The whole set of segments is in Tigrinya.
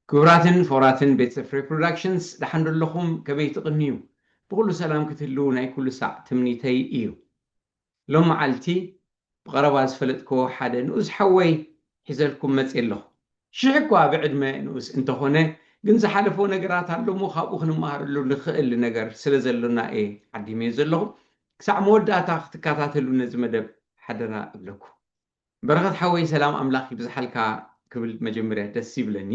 ክቡራትን ፍቑራትን ቤተሰብ ፍሬ ፕሮዳክሽንስ፣ ደሓን ዶ ኣለኹም? ከመይ ትቕንዩ? ብኹሉ ሰላም ክትህልዉ ናይ ኩሉ ሳዕ ትምኒተይ እዩ። ሎም መዓልቲ ብቐረባ ዝፈለጥክዎ ሓደ ንኡስ ሓወይ ሒዘልኩም መፅየ ኣለኹ። ሽሕ እኳ ብዕድመ ንኡስ እንተኾነ፣ ግን ዝሓለፎ ነገራት ኣሎ እሞ ካብኡ ክንመሃረሉ ንኽእል ነገር ስለ ዘሎና እየ ዓዲመዮ ዘለኹ። ክሳዕ መወዳእታ ክትከታተሉ ነዚ መደብ ሓደራ እብለኩም። በረኸት ሓወይ፣ ሰላም ኣምላኽ ይብዝሓልካ ክብል መጀመርያ ደስ ይብለኒ።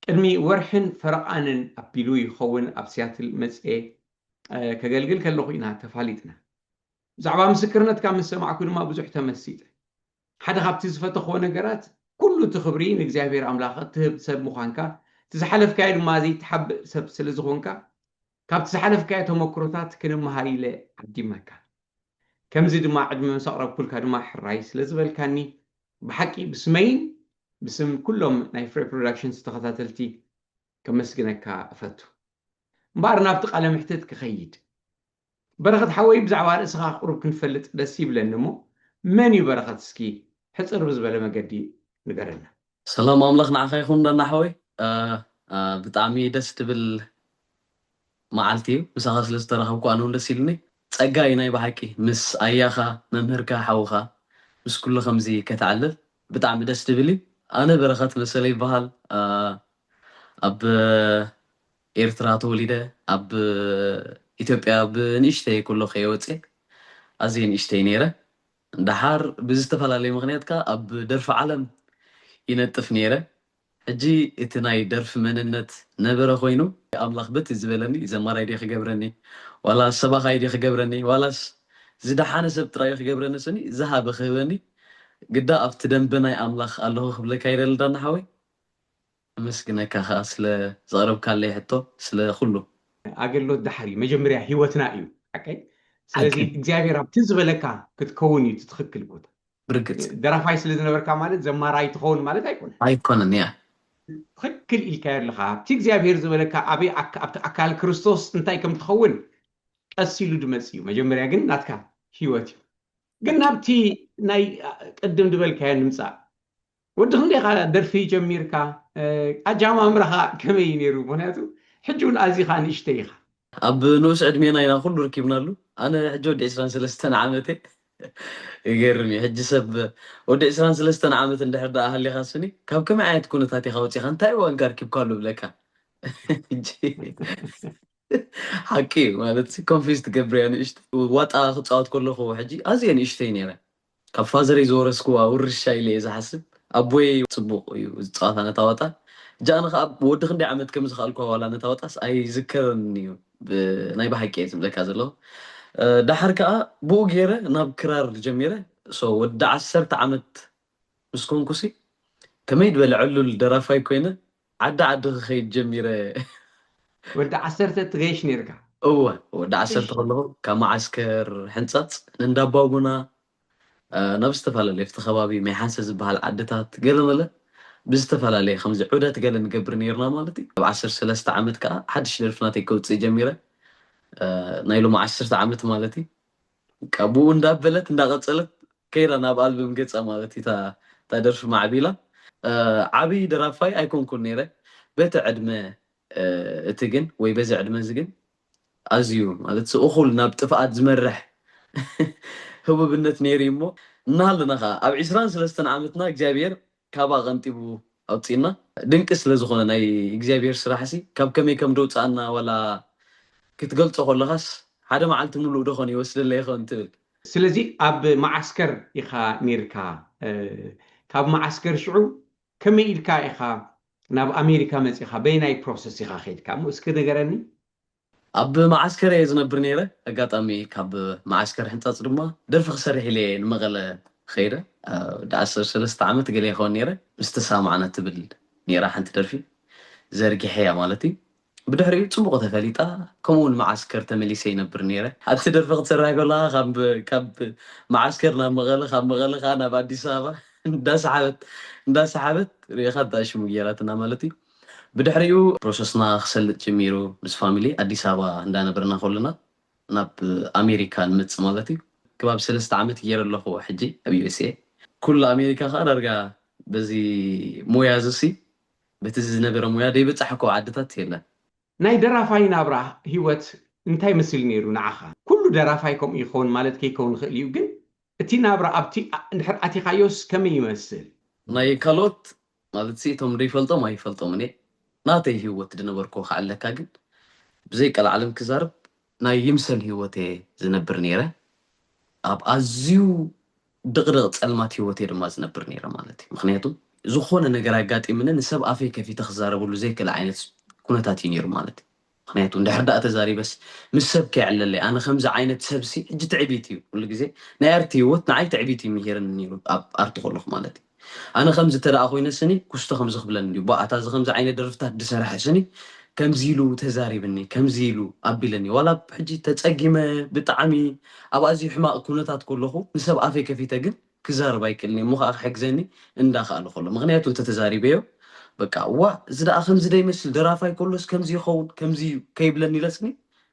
ቅድሚ ወርሕን ፈረቓንን ኣቢሉ ይኸውን ኣብ ሲያትል መፅየ ከገልግል ከለኹ ኢና ተፋሊጥና። ብዛዕባ ምስክርነትካ ምስ ሰማዕኩ ድማ ብዙሕ ተመሲጠ። ሓደ ካብቲ ዝፈተኽዎ ነገራት፣ ኩሉ እቲ ክብሪ ንእግዚኣብሔር ኣምላኽ እትህብ ሰብ ምዃንካ፣ እቲ ዝሓለፍካዮ ድማ ዘይትሓብእ ሰብ ስለ ዝኾንካ፣ ካብቲ ዝሓለፍካዮ ተመክሮታት ክንመሃር ኢለ ዓዲመካ። ከምዚ ድማ ዕድመ ምስ ኣቕረብኩልካ ድማ ሕራይ ስለ ዝበልካኒ፣ ብሓቂ ብስመይን ብስም ኩሎም ናይ ፍሬ ፕሮዳክሽንስ ተኸታተልቲ ከመስግነካ እፈቱ። እምበኣር ናብቲ ቃለ ምሕትት ክኸይድ። በረኸት ሓወይ፣ ብዛዕባ ርእስኻ ቁሩብ ክንፈልጥ ደስ ይብለኒ እሞ፣ መን እዩ በረኸት? እስኪ ሕጽር ብዝበለ መገዲ ንገረና። ሰላም ኣምላኽ ንዓኻ ይኹን ዳና ሓወይ። እ፣ እ፣ ብጣዕሚ ደስ ትብል መዓልቲ እዩ። ምሳኻ ስለ ዝተራኸብኩ ኣነ እውን ደስ ኢሉኒ። ጸጋ እዩ ናይ ብሓቂ ምስ ኣያኻ፣ መምህርካ፣ ሓውኻ ምስ ኩሉ ከምዚ ከተዕልል ብጣዕሚ ደስ ትብል እዩ። ኣነ በረኸት መሰለ ይበሃል። እ፣ ኣብ ኤርትራ ተወሊደ፣ ኣብ ኢትዮጵያ ብንእሽተይ ከለኹ እየ ወፅየ። ኣዝየ ንእሽተይ ነይረ። ደሓር ብዝተፈላለየ ምኽንያት ከኣ ኣብ ደርፊ ዓለም ይነጥፍ ነይረ። ሕጂ እቲ ናይ ደርፊ መንነት ነበረ ኮይኑ፣ ኣምላኽ በቲ ዝበለኒ፣ ዘማራይ ድየ ክገብረኒ፣ ዋላስ ሰባኻይ ድየ ክገብረኒ፣ ዋላስ ዝደሓነ ሰብ ጥራይ ክገብረኒ ስኒ ዝሃበ ክህበኒ፣ ግዳ ኣብቲ ደንበ ናይ ኣምላኽ ኣለኹ ክብለካ ይደሊ ዳና ሓወይ። ኣመስግነካ ከኣ ስለ ዘቕረብካለይ ሕቶ፣ ስለ ኩሉ። ኣገልግሎት ዳሕሪ መጀመርያ ህይወትና እዩ፣ ሓቀይ? ስለዚ ሓቂ። እግዚኣብሔር ኣብቲ ዝበለካ ክትከውን እዩ እቲ ትኽክል ቦታ። ብርግጽ። ደራፋይ ስለ ዝነበርካ ማለት ዘማራይ ትኸውን ማለት ኣይኮነን። ኣይኮነን፣ ያ። ትኽክል ኢልካዮ ኣለኻ። ኣብቲ እግዚኣብሔር ዝበለካ ኣበይ ኣካ-፣ ኣብቲ ኣካል ክርስቶስ እንታይ ከም ትኸውን ቀስ ኢሉ ድመጽእ እዩ። መጀመርያ ግን ናትካ ህይወት እዩ። ግን ናብቲ ናይ ቅድም ዝበልካዮ ንምጻእ። ወዲ ክንደይ ኢኻ ደርፊ ጀሚርካ? እ፣ ኣጀማምራኻ ከመይ እዩ ነይሩ? ምኽንያቱ ሕጂ እውን ኣዚኻ ንእሽተይ ኢኻ። ኣብ ንኡስ ዕድሜና ኢና ኩሉ ረኪብናሉ። ኣነ ሕጂ ወዲ ዕስራን ሰለስተን ዓመት እየ። ይገርም እዩ። ሕጂ ሰብ ወዲ ዕስራን ሰለስተን ዓመት እንድሕር ደኣ ሃሊኻ ስኒ፣ ካብ ከመይ ዓይነት ኩነታት ኢኻ ወጺኻ? እንታይ እዋንካ ረኪብካሉ ብለካ? ሕጂ ሓቂ እዩ ማለት፣ ኮንፊዝ ትገብር እያ ንእሽቶ። ዋጣ ክጻወት ከለኹ ሕጂ ኣዝየ ንእሽተይ ነይረ። ካብ ፋዘረይ ዝወረስክዋ ውርሻ ኢለ እየ ዝሓስብ። ኣቦይ ጽቡቕ እዩ ዝጻወታ ነታ ዋጣ። ሕጂ ኣነ ከኣ ወዲ ክንደይ ዓመት ከም ዝኸኣልክዋ ዋላ ነታ ዋጣስ ኣይዝከረንን እዩ። ብ-፣ ናይ ብሓቂ እየ ዝብለካ ዘለኹ። እ፣ ደሓር ከኣ ብኡ ገይረ ናብ ክራር ጀሚረ። ሶ ወዲ ዓሰርተ ዓመት ምስ ኮንኩሲ ከመይ ዝበለ ዕሉል ደራፋይ ኮይነ ዓዲ ዓዲ ክኸይድ ጀሚረ። ወዲ ዓሰርተ ትገይሽ ነይርካ? እወ፣ ወዲ ዓሰርተ እሺ። ከለኹ ካብ መዓስከር ሕንጻጽ ንእንዳ ኣባቡና፣ እ፣ ናብ ዝተፈላለየ ኣብቲ ከባቢ ማይ ሓንሰ ዝበሃል ዓድታት ገለመለ ብዝተፈላለየ ከምዚ ዑደት ገለ ንገብር ነይርና ማለት እዩ። ኣብ ዓሰርተ ሰለስተ ዓመት ከኣ ሓድሽ ደርፊ ናተይ ከውጽእ ጀሚረ። እ፣ ናይ ሎሚ ዓሰርተ ዓመት ማለት እዩ። በቃ ብኡ እንዳበለት እንዳቐጸለት ከይዳ ናብ ኣልበም ገጻ ማለት እዩ። እታ፣ እታ ደርፊ ማዕቢላ። እ፣ ዓብዪ ደራፋይ ኣይኮንኩን ነይረ። በቲ ዕድመ፣ እ፣ እቲ ግን ወይ በዚ ዕድመ እዚ ግን ኣዝዩ ማለት እኹል ናብ ጥፍኣት ዝመርሕ ህቡብነት ነይሩ እዩ እሞ እናሃለና ከዓ ኣብ ዕስራን ሰለስተን ዓመትና እግዚኣብሔር ካብኣ ቀንጢቡ ኣውፅእና። ድንቂ ስለ ዝኾነ ናይ እግዚኣብሔር ስራሕ ሲ ካብ ከመይ ከም ደውፅኣና ዋላ ክትገልጾ ከለኻስ ሓደ መዓልቲ ምሉእ ዶ ኾን ይወስደለይ ይኾን ትብል። ስለዚ ኣብ መዓስከር ኢኻ ነይርካ። እ፣ ካብ መዓስከር ሽዑ ከመይ ኢልካ ኢኻ ናብ ኣሜሪካ መጺኻ? በየናይ ፕሮሰስ ኢኻ ከይድካ? እሞ እስኪ ንገረኒ። ኣብ መዓስከር እየ ዝነብር ነይረ። ኣጋጣሚ ካብ መዓስከር ሕንጻጽ ድማ ደርፊ ክሰርሕ ኢለ እየ ንመቐለ ኸይደ። እ፣ ወዲ ዓሰርተ ሰለስተ ዓመት ገለ ይኸውን ነይረ። ምስቲ ሳማዕና ትብል ነይራ ሓንቲ ደርፊ። ዘርጊሐያ ማለት እዩ። ብድሕሪኡ ጽቡቕ ተፈሊጣ፣ ከምኡ እውን መዓስከር ተመሊሰ ይነብር ነይረ። ኣብቲ ደርፊ ክትሰርሕ ከለኻ ካብ፣ ካብ መዓስከር ናብ መቐለ፣ ካብ መቐለ ከኣ ናብ ኣዲስ ኣበባ እንዳሰሓበት፣ እንዳሰሓበት ርኢኻ እንታይ ሽሙ ገይራትና ማለት እዩ። ብድሕሪኡ ፕሮሰስና ክሰልጥ ጀሚሩ፣ ምስ ፋሚሊ ኣዲስ ኣበባ እንዳነበርና ከለና ናብ ኣሜሪካ ንመጽእ ማለት እዩ። ከባቢ ሰለስተ ዓመት ገይረ ኣለኹ ሕጂ ኣብ ዩ ኤስ ኤ። ኩሉ ኣሜሪካ ከኣ ዳርጋ በዚ ሞያ እዚ ሲ በቲ ዝነበረ ሙያ ደይበጻሕኮ ዓድታት የለን። ናይ ደራፋይ ናብራ ህይወት እንታይ መሲሉ ነይሩ ንዓኻ? ኩሉ ደራፋይ ከምኡ ይኸውን ማለት ከይከውን ይኽእል እዩ፣ ግን እቲ ናብራ ኣብቲ እንድሕር ኣቲኻዮስ ከመይ ይመስል? ናይ ካልኦት ማለት ሲ እቶም ደይፈልጦም ኣይፈልጦም እኔ ናተይ ህይወት ድነበርኮ ከዓለካ ግን ብዘይ ቀልዓለም ክዛርብ ናይ ይምሰል ህይወት እየ ዝነብር ነይረ። ኣብ ኣዝዩ ድቕድቕ ጸልማት ህይወት እየ ድማ ዝነብር ነይረ ማለት እዩ። ምክንያቱ ዝኾነ ነገር ኣጋጢምኒ ንሰብ ኣፈይ ከፊተ ክዛረበሉ ዘይክእል ዓይነት ኩነታት እዩ ነይሩ ማለት እዩ። ምክንያቱ እንድሕር ደኣ ተዛሪበስ ምስ ሰብ ከይዕለለይ ኣነ ከምዚ ዓይነት ሰብሲ ሕጂ ትዕቢት እዩ ኩሉ ግዜ ናይ ኣርቲ ህይወት ንዓይ ትዕቢት እዩ ምሄርን ነይሩ ኣብ ኣርቲ ከለኹ ማለት እዩ። ኣነ ከምዚ ተደኣ ኮይነ ስኒ ኩስቶ ከምዚ ክብለኒ እዩ ባኣታ እዚ ከምዚ ዓይነት ደርፍታት ድሰርሐ ስኒ ከምዚ ኢሉ ተዛሪብኒ ከምዚ ኢሉ ኣቢለኒ ዋላ ሕጂ ተፀጊመ ብጣዕሚ ኣብ ኣዝዩ ሕማቕ ኩነታት ከለኹ ንሰብ ኣፈይ ከፊተ ግን ክዛረብ ኣይክእልን እየ። እሞ ከዓ ክሕግዘኒ እንዳኸኣለ ከሎ ምክንያቱ እንተተዛሪበዮ በቃ ዋ እዚ ደኣ ከምዚ ደይመስል ደራፋይ ከሎስ ከምዚ ይኸውን ከምዚ እዩ ከይብለኒ ኢለስኒ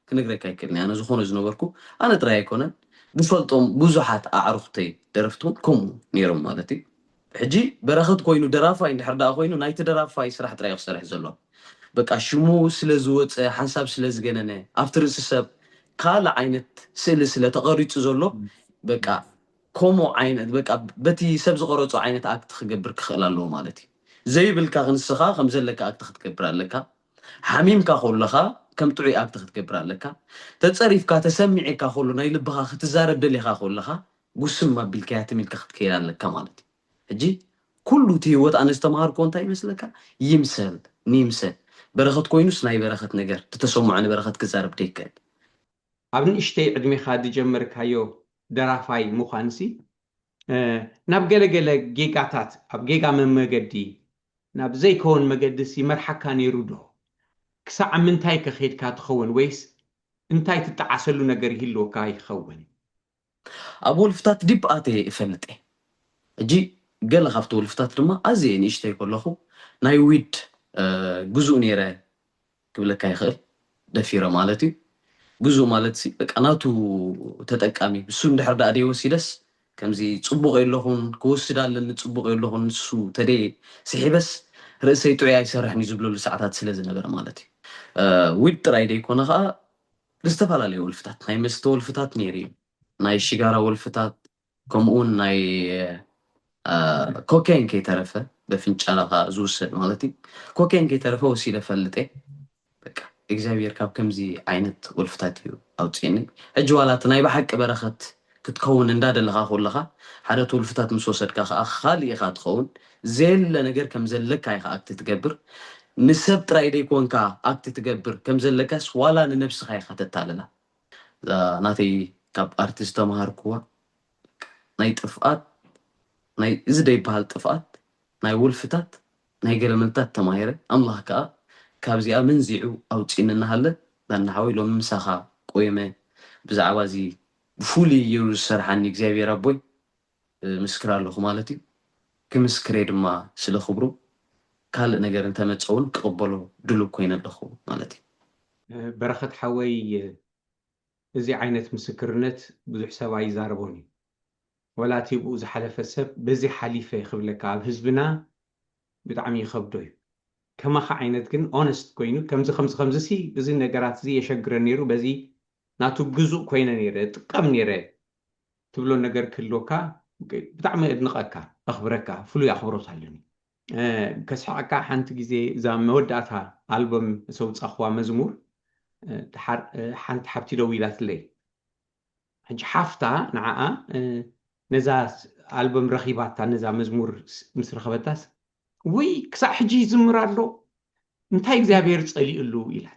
ክነግረካ ኣይክእልን እየ። ኣነ ዝኾነ ዝነበርኩ ኣነ ጥራይ ኣይኮነን ዝፈልጦም ብዙሓት ኣዕሩኽተይ ደረፍቲ እውን ከምኡ ነይሮም ማለት እዩ። ሕጂ በረኸት ኮይኑ ደራፋይ እንድሕር ደኣ ኮይኑ ናይቲ ደራፋይ ስራሕ ጥራይ ክሰርሕ ዘሎ በቃ ሽሙ ስለ ዝወፀ ሓንሳብ ስለ ዝገነነ ኣብቲ ርእሲ ሰብ ካልእ ዓይነት ስእሊ ስለ ተቐሪፁ ዘሎ በቃ ከምኡ ዓይነት በቃ በቲ ሰብ ዝቐረፆ ዓይነት ኣክት ክገብር ክኽእል ኣለዎ ማለት እዩ። ዘይብልካ ክንስኻ ከም ዘለካ ኣክት ክትገብር ኣለካ። ሓሚምካ ከለኻ ከም ጥዑይ ኣክት ክትገብር ኣለካ። ተፀሪፍካ ተሰሚዕካ ከሎ ናይ ልብኻ ክትዛረብ ደሊኻ ከለኻ ጉስም ኣቢልካያ ትም ኢልካ ክትከይድ ኣለካ ማለት እዩ። ሕጂ ኩሉ እቲ ህይወት ኣነ ዝተምሃርኮ እንታይ ይመስለካ? ይምሰል ንይምሰል በረኸት ኮይኑስ ናይ በረኸት ነገር ተተሰምዖ ንበረኸት ክዛረብ ደይከል ኣብ ንእሽተይ ዕድሜኻ ዝጀመርካዮ ደራፋይ ምዃንሲ ናብ ገለገለ ጌጋታት ኣብ ጌጋ መመገዲ ናብ ዘይከውን መገዲስ ይመርሓካ ነይሩ ዶ? ክሳዕ ምንታይ ከ ኸድካ ትኸውን ወይስ እንታይ ትጠዓሰሉ ነገር ይህልወካ ይኸውን? ኣብ ወልፍታት ዲብ ኣተ እፈልጥ እየ። ሕጂ ገለ ካብቲ ወልፍታት ድማ ኣዝየ ንእሽተይ ከለኹ ናይ ዊድ ግዙእ ነይረ ክብለካ ይኽእል ደፊረ ማለት እዩ። ግዙእ ማለት በቃ ናቱ ተጠቃሚ እሱ እንድሕር ደኣ ደይወሲደስ ከምዚ ፅቡቕ የለኹን ክወስድ ኣለኒ ፅቡቕ የለኹን ንሱ ተደየ ስሒበስ ርእሰይ ጥዑይ ኣይሰርሕን እዩ ዝብለሉ ሰዓታት ስለ ዝነበረ ማለት እዩ። ዊድ ጥራይ ደይኮነ ከዓ ዝተፈላለዩ ወልፍታት ናይ መስተ ወልፍታት ነይሩ እዩ ናይ ሽጋራ ወልፍታት ከምኡውን ናይ ኮኬን ከይተረፈ በፍንጫላ ከዓ ዝውሰድ ማለት እዩ። ኮኬን ከይተረፈ ወሲደ ፈልጥ እየ። በቃ እግዚኣብሔር ካብ ከምዚ ዓይነት ወልፍታት እዩ ኣውፅእኒ። ሕጂ ዋላ እቲ ናይ ብሓቂ በረኸት ክትከውን እንዳደለኻ ከለኻ ሓደ እቲ ወልፍታት ምስ ወሰድካ ከዓ ካልእ ኢኻ ትኸውን። ዘየለ ነገር ከም ዘለካ ኢኻ ኣክት ትገብር። ንሰብ ጥራይ ደይኮንካ ኣክት ትገብር ከም ዘለካስ ዋላ ንነብስኻ ኢኻ ተታልላ። እዛ ናተይ ካብ ኣርቲ ዝተምሃርኩዋ ናይ ጥፍኣት ናይ እዚ ደይበሃል ጥፍኣት ናይ ውልፍታት ናይ ገለመልታት ተማሂረ ኣምላኽ ከዓ ካብዚኣ መንዚዑ ኣውፅእኒ እናሃለ ዳና ሓወይ ሎሚ ምሳኻ ቆይመ ብዛዕባ እዚ ብፍሉይ ገይሩ ዝሰርሓኒ እግዚኣብሔር ኣቦይ ምስክር ኣለኹ ማለት እዩ። ክምስክሬ ድማ ስለ ክብሩ ካልእ ነገር እንተመፀ እውን ክቕበሎ ድሉብ ኮይነ ኣለኹ ማለት እዩ። በረኸት ሓወይ እዚ ዓይነት ምስክርነት ብዙሕ ሰብ ኣይዛረቦን እዩ። ወላ እቲ ብኡ ዝሓለፈ ሰብ በዚ ሓሊፈ ክብለካ ኣብ ህዝብና ብጣዕሚ ይኸብዶ እዩ። ከማኻ ዓይነት ግን ኦነስት ኮይኑ ከምዚ ከምዚ ከምዚ ሲ እዚ ነገራት እዚ የሸግረን ነይሩ በዚ ናቱ ግዙእ ኮይነ ነይረ ጥቀም ነይረ ትብሎ ነገር ክህልወካ ብጣዕሚ እድንቐካ ኣኽብረካ ፍሉይ ኣኽብሮት ኣለኒ። ከስሕቐካ ሓንቲ ግዜ እዛ መወዳእታ ኣልበም ዘውፃኽዋ መዝሙር ሓንቲ ሓብቲ ደው ኢላትለይ ሕጂ ሓፍታ ንዓኣ ነዛ ኣልበም ረኺባታ ነዛ መዝሙር ምስ ረኸበታስ ውይ ክሳዕ ሕጂ ይዝምር ኣሎ እንታይ እግዚኣብሔር ፀሊእሉ ኢላት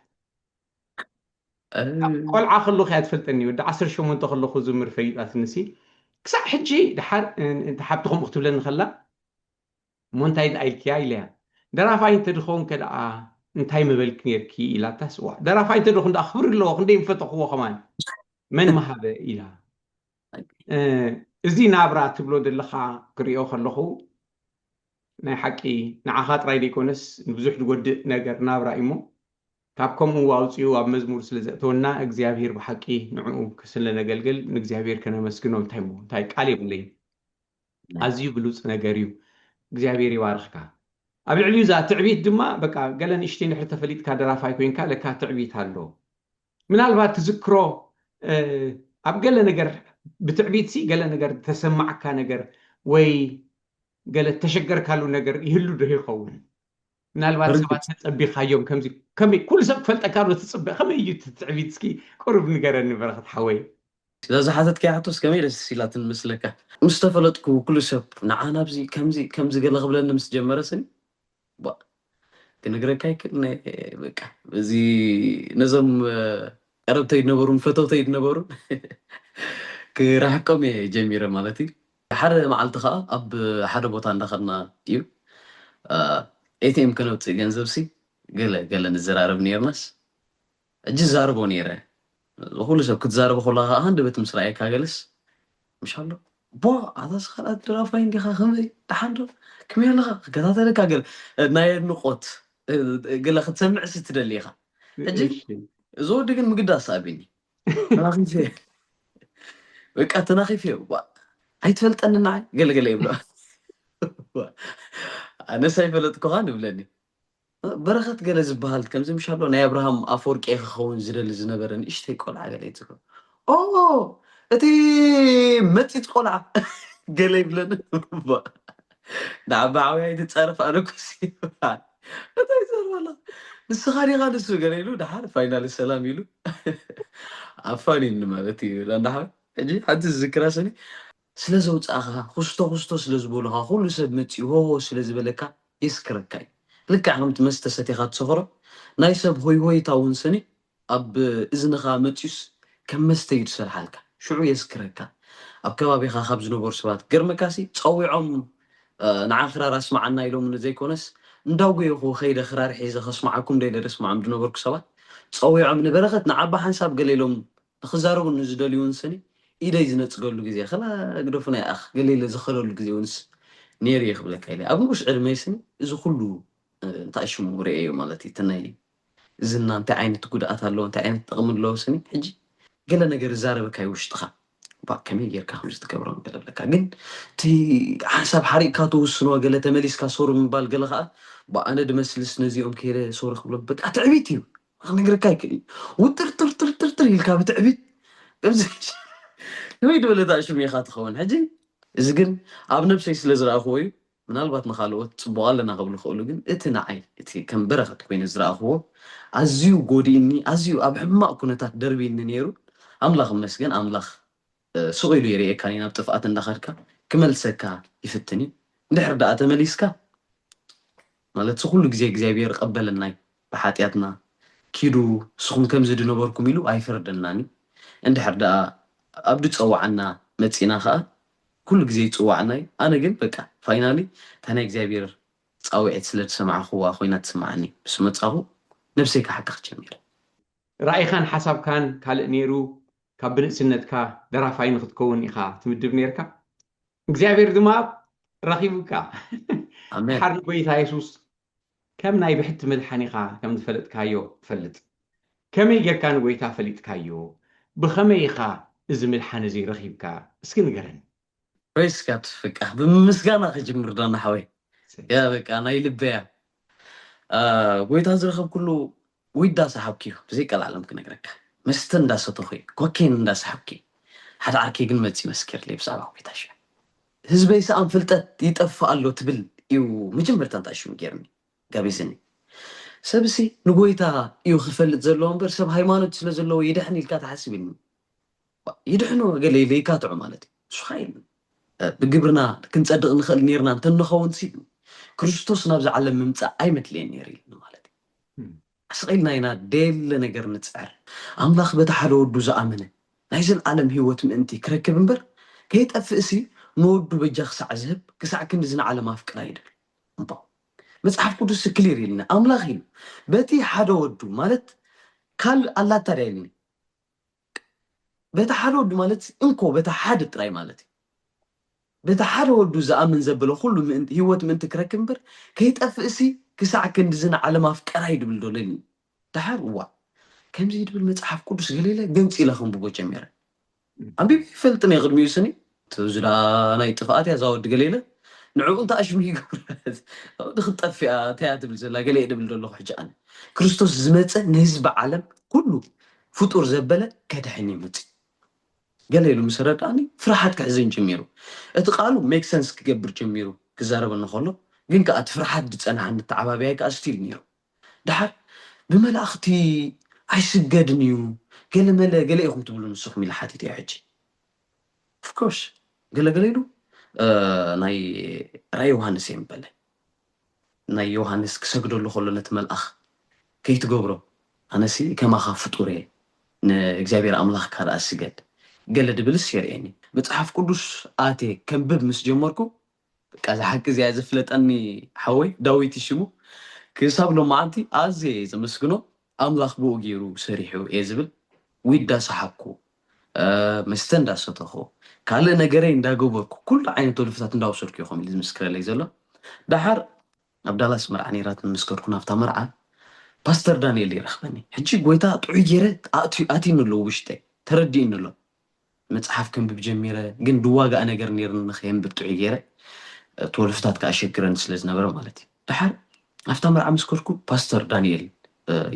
ቆልዓ ከለኹ እያ ትፈልጠኒ ወዲ ዓሰርተ ሸሞንተ ከለኹ ዝምር ፈሊጣትኒ ሲ ክሳዕ ሕጂ ድሓር ሓብቲ ከምኡ ክትብለኒ ከላ እሞ እንታይ ደኣ ኢልክያ ኢለያ ደራፋይ እንተድኸውን ከ ደኣ እንታይ ምበልክ ነርኪ ኢላታስ ዋ ደራፋይ እንተደኹን ደኣ ክብሪ ኣለዎ ክንደይ ምፈተኽዎ ከማን መን መሃበ ኢላ እዚ ናብራ ትብሎ ዘለኻ ክሪኦ ከለኹ ናይ ሓቂ ንዓኻ ጥራይ ዘይኮነስ ንብዙሕ ዝጎድእ ነገር ናብራ እዩሞ ካብ ከምኡ ኣውፅኡ ኣብ መዝሙር ስለ ዘእተወና እግዚኣብሔር ብሓቂ ንዕኡ ስለ ነገልግል ንእግዚኣብሔር ከነመስግኖ እንታይ ሞ እንታይ ቃል የብለይን ኣዝዩ ብሉፅ ነገር እዩ እግዚኣብሔር ይባርኽካ ኣብ ልዕሊኡ እዛ ትዕቢት ድማ በቃ ገለ ንእሽተይ እንድሕር ተፈሊጥካ ደራፋይ ኮይንካ ለካ ትዕቢት ኣሎ። ምናልባት ትዝክሮ ኣብ ገለ ነገር ብትዕቢት ሲ ገለ ነገር ተሰማዕካ ነገር ወይ ገለ ተሸገርካሉ ነገር ይህሉ ዶ ይኸውን? ምናልባት ሰባት ተጸቢኻዮም ከምዚ ከመይ ኩሉ ሰብ ክፈልጠካ ዶ ትጽበ ከመይ እዩ ትዕቢት እስኪ ቁሩብ ንገረኒ በረኸት ሓወይ። እዛ ዝሓተትካያ ሕቶስ ከመይ ደስ ኢላትን መስለካ። ምስ ተፈለጥኩ ኩሉ ሰብ ንዓ ናብዚ ከምዚ ከምዚ ገለ ክብለኒ ምስ ጀመረ ስኒ ክነግረካ ይክእል በቃ እዚ ነዞም ቀረብተይ ዝነበሩን ፈተውተይ ዝነበሩን ክራሕቆም እየ ጀሚረ ማለት እዩ። ሓደ መዓልቲ ከዓ ኣብ ሓደ ቦታ እንዳኸድና እዩ ኤቲኤም ከነውፅእ ገንዘብ ሲ ገለ ገለ ንዘራረብ ነርናስ እጂ ዛርቦ ነይረ። ኩሉ ሰብ ክትዛረበ ከለካ ከዓ ሃንደበት ምስ ረኣየካ ገለስ ምሽ ኣሎ ቦ ኣታ ስኻላት ድራፋይ እንዲኻ ከመይ ደሓን ዶ ከመይ ኣለኻ ክከታተለካ ገለ ናይ ኣድንቆት ገለ ክትሰምዕ ሲ ትደሊ ኢኻ። ሕጂ እዚ ወዲ ግን ምግዳስ ኣቢኒ ተናኺፈ በቃ ተናኺፈ ኣይትፈልጠኒ ንዓይ ገለገለ ይብሎ ኣነስ ኣይፈለጥኩኻን ይብለኒ በረኸት ገለ ዝበሃል ከምዚ ምሽ ኣሎ ናይ ኣብርሃም ኣፈወርቂ ክኸውን ዝደሊ ዝነበረ ንእሽተይ ቆልዓ ገለ ይትብሎ ኦ እቲ መፂት ቆልዓ ገለ ይብለኒ ንዓባ ዓብያ ይትፃረፍ ኣነ ኩሲ እንታይ ዘርባላ ንስኻ ዲኻ ንሱ ገለ ኢሉ ድሓር ፋይናል ሰላም ኢሉ ኣፋኒኒ ማለት እዩ ዳንዳሓ ሕጂ ሓንቲ ዝዝክራ ስኒ ስለ ዘውፃእኻ ኩስቶ ኩስቶ ስለ ዝበሉኻ ኩሉ ሰብ መፂኡ ሆሆ ስለ ዝበለካ የስክረካ እዩ ልክዕ ከምቲ መስተ ሰቲኻ ትሰኽሮ ናይ ሰብ ሆይ ሆይታ እውን ስኒ ኣብ እዝንኻ መፂኡስ ከም መስተ እዩ ዝሰርሓልካ ሽዑ የስክረካ ኣብ ከባቢኻ ካብ ዝነበሩ ሰባት ገርመካሲ ፀዊዖም ንዓ ክራር ኣስማዓና ኢሎም ዘይኮነስ እንዳጎየኹ ከይደ ክራር ሒዘ ከስማዓኩም ደይለ ደስማዖም ዝነበርኩ ሰባት ፀዊዖም ንበረኸት ንዓባ ሓንሳብ ገለ ኢሎም ንክዛረቡ ንዝደልዩ እውን ስኒ ኢደይ ዝነፅገሉ ግዜ ከላ ግደፉ ናይ ኣኽ ገለ ኢለ ዝኸደሉ ግዜ እውንስ ነይሩ እየ ክብለካ ኢለ ኣብ ንኡሽ ዕድመይ ስኒ እዚ ኩሉ እንታይ ሽሙ ርእየዮ ማለት እዩ ናይ ዝና እንታይ ዓይነት ጉድኣት ኣለዎ እንታይ ዓይነት ጥቕሚ ኣለዎ ስኒ ሕጂ ገለ ነገር ይዛረበካ እዩ ውሽጥኻ ባ ከመይ ጌርካ ከምዚ ትገብሮ ገለ ኣለካ ግን እቲ ሓንሳብ ሓሪቕካ ትውስኖ ገለ ተመሊስካ ሶሩ ምባል ገለ ከዓ ብኣነ ድመስልስ ነዚኦም ከይደ ሶሩ ክብሎ በቃ ትዕቢት እዩ ክነግረካ ይክእል እዩ ውጥር ጥርጥር ጥርጥር ኢልካ ብትዕቢት ከምዚ ከመይ ድበለ ሽሜኻ ትኸውን ሕጂ እዚ ግን ኣብ ነብሰይ ስለ ዝረኣኽዎ እዩ ምናልባት ንካልኦት ፅቡቅ ኣለና ክብሉ ክእሉ ግን እቲ ንዓይ እቲ ከም በረከት ኮይነ ዝረኣኽዎ ኣዝዩ ጎዲእኒ ኣዝዩ ኣብ ሕማቅ ኩነታት ደርቢኒ ነይሩ ኣምላኽ መስገን ኣምላኽ ስቕ ኢሉ የርእየካ ናብ ጥፍኣት እንዳኸድካ ክመልሰካ ይፍትን እዩ እንድሕር ደኣ ተመሊስካ ማለት ኩሉ ግዜ እግዚኣብሔር ቀበለናይ ብሓጢኣትና ኪዱ ንስኹም ከምዚ ድነበርኩም ኢሉ ኣይፈርደናን እዩ እንድሕር ደኣ ኣብ ድፀዋዓና መፂና ከዓ ኩሉ ግዜ ይፅዋዕና እዩ ኣነ ግን በቃ ፋይናሊ እታ ናይ እግዚኣብሔር ፃውዒት ስለ ዝሰማዕኽዋ ኮይና ትስማዓኒ ምስ መፃኹ ነብሰይ ክሓካ ክጀሚረ ራኢኻን ሓሳብካን ካልእ ነይሩ ካብ ብንእስነትካ ደራፋይ ንክትከውን ኢኻ ትምድብ ነርካ እግዚኣብሔር ድማ ረኺቡካ ኣሜን ድሓር ንጎይታ የሱስ ከም ናይ ብሕቲ መድሓኒኻ ከም ዝፈለጥካዮ ትፈልጥ ከመይ ጌርካ ንጎይታ ፈሊጥካዮ ብኸመይ ኢኻ እዚ ምድሓን እዚ ረኺብካ እስኪ ንገረኒ Praise God በቃ ብምስጋና ክጅምር ዳና ሓወይ ያ በቃ ናይ ልበያ ጎይታ ዝረኸብኩሉ ወይ ዳሰሓብኪ እዩ ብዘይቀላለም ክነግረካ መስተ እንዳሰተኹ ኮኬን እንዳሰሓብኪ ሓደ ዓርከይ ግን መፂ መስኪርለይ ብዛዕባ ጎይታ ሽ ህዝበይ ሰኣን ፍልጠት ይጠፍእ ኣሎ ትብል እዩ መጀመርታ እንታይ ሽሙ ገይርኒ ጋቢዝኒ ሰብሲ ንጎይታ እዩ ክፈልጥ ዘለዎ እምበር ሰብ ሃይማኖት ስለ ዘለዎ ይድሕን ኢልካ ትሓስብ ኢልኒ ይድሕኖ ገለ ኢለ ይካትዑ ማለት እዩ ንሱ ኸ ኢሉ ብግብርና ክንፀድቕ ንኽእል ነርና እንተንኸውን ሲ ክርስቶስ ናብዚ ዓለም ምምፃእ ኣይመድልየን ነይሩ ኢሉ ማለት እዩ ኣስቒልና ኢና ደየለ ነገር ንፅዕር ኣምላኽ በቲ ሓደ ወዱ ዝኣመነ ናይ ዘለዓለም ህይወት ምእንቲ ክረክብ እምበር ከይጠፍእ ሲ ንወዱ በጃ ክሳዕ ዝህብ ክሳዕ ክንዲ ዝንዓለም ኣፍቅራ ይድብል እምቦ መፅሓፍ ቅዱስ ክሊር ኢልና ኣምላኽ ኢሉ በቲ ሓደ ወዱ ማለት ካል ኣላታ ዳ ኢልኒ በቲ ሓደ ወዱ ማለት እንኮ በቲ ሓደ ጥራይ ማለት እዩ በቲ ሓደ ወዱ ዝኣምን ዘበለ ኩሉ ህይወት ምእንቲ ክረክብ እምበር ከይጠፍእ ሲ ክሳዕ ክንዲ ዝንዓለም ኣፍቀራ ይድብል ዶ ለኒ ድሓር እዋ ከምዚ ይድብል መፅሓፍ ቅዱስ ገለ ኢለ ገንፂ ኢለ ከንብቦ ጀሚረ ኣንቢብ ይፈልጥን እየ ቅድሚኡ ስኒ እዚ ዳ ናይ ጥፍኣት እያ እዛ ወዲ ገለ ኢለ ንዕኡ እንታይ ኣሽሙ ይገብረት ንክትጠፍያ እንታይ እያ ትብል ዘላ ገለ እየ ድብል ዘለኹ ሕጂ ኣነ። ክርስቶስ ዝመፀ ንህዝቢ ዓለም ኩሉ ፍጡር ዘበለ ከድሕን እዩ መፅእ። ገለ ኢሉ ምስ ረዳእኒ ፍርሓት ክሕዘን ጀሚሩ። እቲ ቃሉ ሜክ ሰንስ ክገብር ጀሚሩ ክዛረበኒ ከሎ ግን ከዓ እቲ ፍርሓት ዝፀንሓኒ ተዓባቢያይ ከዓ ስቲል ነይሩ። ድሓር ብመላእኽቲ ኣይስገድን እዩ ገለ መለ ገለ ኢኹም ትብሉ ንስኹም ኢለ ሓቲተ ሕጂ። ኦፍኮርስ ገለ ገለ ኢሉ ናይ ራይ ዮሃንስ እዮም በለ። ናይ ዮሃንስ ክሰግደሉ ከሎ ነቲ መልኣኽ ከይትገብሮ ኣነሲ ከማኻ ፍጡር እየ ንእግዚኣብሔር ኣምላኽ ካርኣ ስገድ ገለ ድብልስ የርእየኒ። መፅሓፍ ቅዱስ ኣቴ ከንብብ ምስ ጀመርኩ በቃ እዛ ሓቂ እዚኣ ዝፍለጠኒ ሓወይ ዳዊት ሽሙ ክሳብ ሎማዓንቲ ኣዝየ እየ ዘመስግኖ። ኣምላኽ ብኡ ገይሩ ሰሪሑ እየ ዝብል። ዊድ እንዳሰሓኩ መስተ እንዳሰተኹ ካልእ ነገረይ እንዳገበርኩ ኩሉ ዓይነት ወልፍታት እንዳወሰድኩ እየ ከምኡ ኢሉ ዝምስክረለይ ዘሎ። ደሓር ኣብ ዳላስ መርዓ ነይራትኒ ምስ ከድኩ ናብታ መርዓ ፓስተር ዳንኤል ይረኽበኒ። ሕጂ ጎይታ ጥዑይ ገይረ ኣትዩኒ ኣሎ ውሽጠይ ተረዲእኒ ኣሎ። መፅሓፍ ከንብብ ጀሚረ ግን ድዋጋእ ነገር ነይርኒ ንኸየንብብ ጥዑይ ገይረ። እቲ ወልፍታት ከዓ ሸግረኒ ስለ ዝነበረ ማለት እዩ። ደሓር ኣብታ መርዓ ምስ ከድኩ ፓስተር ዳንኤል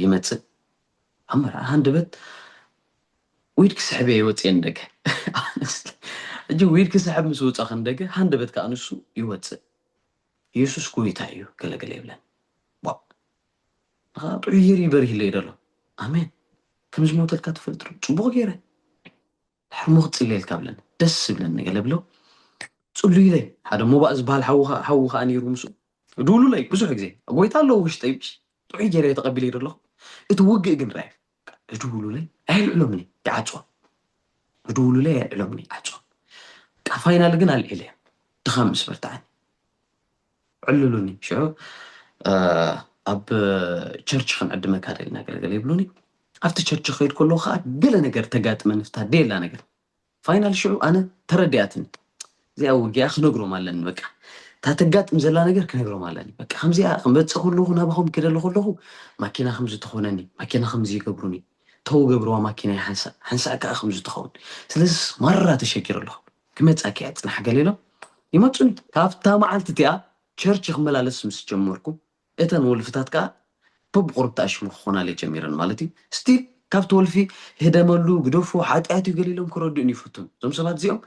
ይመፅእ ኣብ መርዓ ሃንደበት ዊድ ክስሕብ እየ ይወፅእ ንደገ። ሕጂ ዊድ ክስሕብ ምስ ውፃ ክንደገ ሃንደበት ከዓ ንሱ ይወፅእ። ኢየሱስ ጎይታ እዩ ገለገለ ይብለን። ዋ ንኻ ጥዑይ ገይሩ ይበርህ ኢለ ደሎ ኣሜን። ከም ዝሞተልካ ትፈልጥ ጽቡቕ ገይረ ድሕር ሞ ክጽልየልካ ብለን ደስ ዝብለኒ ገለ ብሎ ጽሉይለይ ሓደ ሞባእ ዝበሃል ሓዉ ከዓ ነይሩ ምስ ድውሉለይ ብዙሕ ግዜ ጎይታ ኣለዎ ውሽጠይ ምሽ ጥዑይ ገይረ ተቐቢለ ደለኹ። እቲ ውግእ ግን ራይ ድውሉለይ ኣየልዕሎምኒ ይዓጽዎ ድውሉለይ ኣየልዕሎምኒ ይዓጽዎ። ፋይናል ግን ኣልዒለ ድኻም ምስ በርትዓኒ ዕልሉኒ ሽዑ ኣብ ቸርች ክንዕድመካ ደልና ገለገለ ይብሉኒ። ኣብቲ ቸርች ከይድ ከለዉ ከዓ ገለ ነገር ተጋጥመ ንፍታ ደየላ ነገር ፋይናል ሽዑ ኣነ ተረዲኣትኒ። እዚኣ ውጊኣ ክነግሮም ኣለኒ በቃ እታ ተጋጥም ዘላ ነገር ክነግሮም ኣለኒ በቃ ከምዚኣ ክመፅእ ከለኹ ናባኹም ክደለ ከለኹ ማኪና ከምዚ ተኾነኒ ማኪና ከምዚ ይገብሩኒ ተው ገብርዋ ማኪና ሓንሳእ ሓንሳእ ከዓ ከምዚ ተኸውን ስለዚ ማራ ተሸጊረ ኣለኹ ክመፃኪ እያ ፅናሕ ገለ ኢሎም ይመፁኒ ካብታ መዓልቲ እቲኣ ቸርች ክመላለስ ምስ ጀመርኩ እተን ወልፍታት ከዓ በብቁሩብ ተኣሽሙ ክኾናለይ ጀሚረን ማለት እዩ። ስቲል ካብቲ ወልፊ ህደመሉ ግደፎ ሓጢኣት እዩ ገሊሎም ክረድኡን ይፍቱን። እዞም ሰባት እዚኦም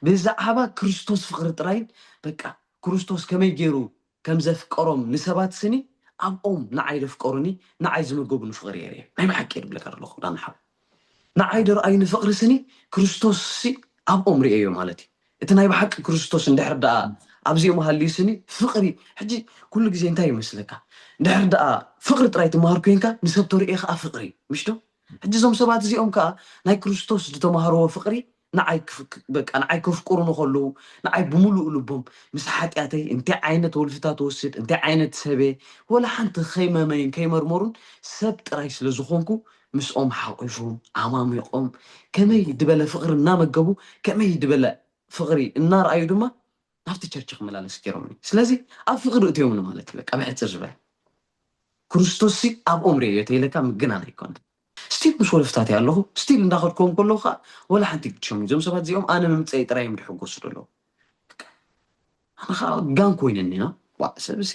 ብዛዕባ ክርስቶስ ፍቕሪ ጥራይን በቃ ክርስቶስ ከመይ ገይሩ ከም ዘፍቀሮም ንሰባት ስኒ ኣብኦም ንዓይ ዘፍቀሩኒ ንዓይ ዝመገቡኒ ፍቕሪ እየ ርእየ ናይ ብሓቂ እየ ዝብለካ ዘለኹ ዳንሓው ንዓይ ደርኣዩኒ ፍቕሪ ስኒ ክርስቶስ ሲ ኣብኦም ርእየዮ ማለት እዩ። እቲ ናይ ብሓቂ ክርስቶስ እንድሕር ደኣ ኣብዚኦም ሃልዩ ስኒ ፍቕሪ ሕጂ ኩሉ ግዜ እንታይ ይመስለካ እንድሕር ደኣ ፍቕሪ ጥራይ ትመሃር ኮይንካ ንሰብ ተርእዮ ከዓ ፍቕሪ ምሽዶ ሕጂ እዞም ሰባት እዚኦም ከዓ ናይ ክርስቶስ ዝተማሃርዎ ፍቕሪ ንዓይ በቃ ንዓይ ከፍቅሩኒ ከለዉ ንዓይ ብምሉእ ልቦም ምስ ሓጢኣተይ እንታይ ዓይነት ወልፍታት ወስድ እንታይ ዓይነት ሰበ ወላ ሓንቲ ከይመመዩን ከይመርመሩን ሰብ ጥራይ ስለ ዝኾንኩ ምስኦም ሓቂፉ ኣማሚቖም ከመይ ዝበለ ፍቕሪ እናመገቡ ከመይ ዝበለ ፍቕሪ እናረኣዩ ድማ ናብቲ ቸርች ክመላለስ ገይሮምኒ። ስለዚ ኣብ ፍቕሪ እትዮምኒ ማለት እዩ። በቃ ብሕፅር ዝበለ ክርስቶስ ሲ ኣብኦም ርእዮ ተይለካ ምግናን ኣይኮነ። ስቲል ምስ ወለፍታት እየ ኣለኹ። ስቲል እንዳኸድኩም ከለኹ ከዓ ወላ ሓንቲ ግድሾም እዞም ሰባት እዚኦም ኣነ ምምፀይ ጥራይ እዮም ድሕጎሱ ዘለዉ። ኣነ ከዓ ጋን ኮይነኒ ኢና ዋ ሰብሲ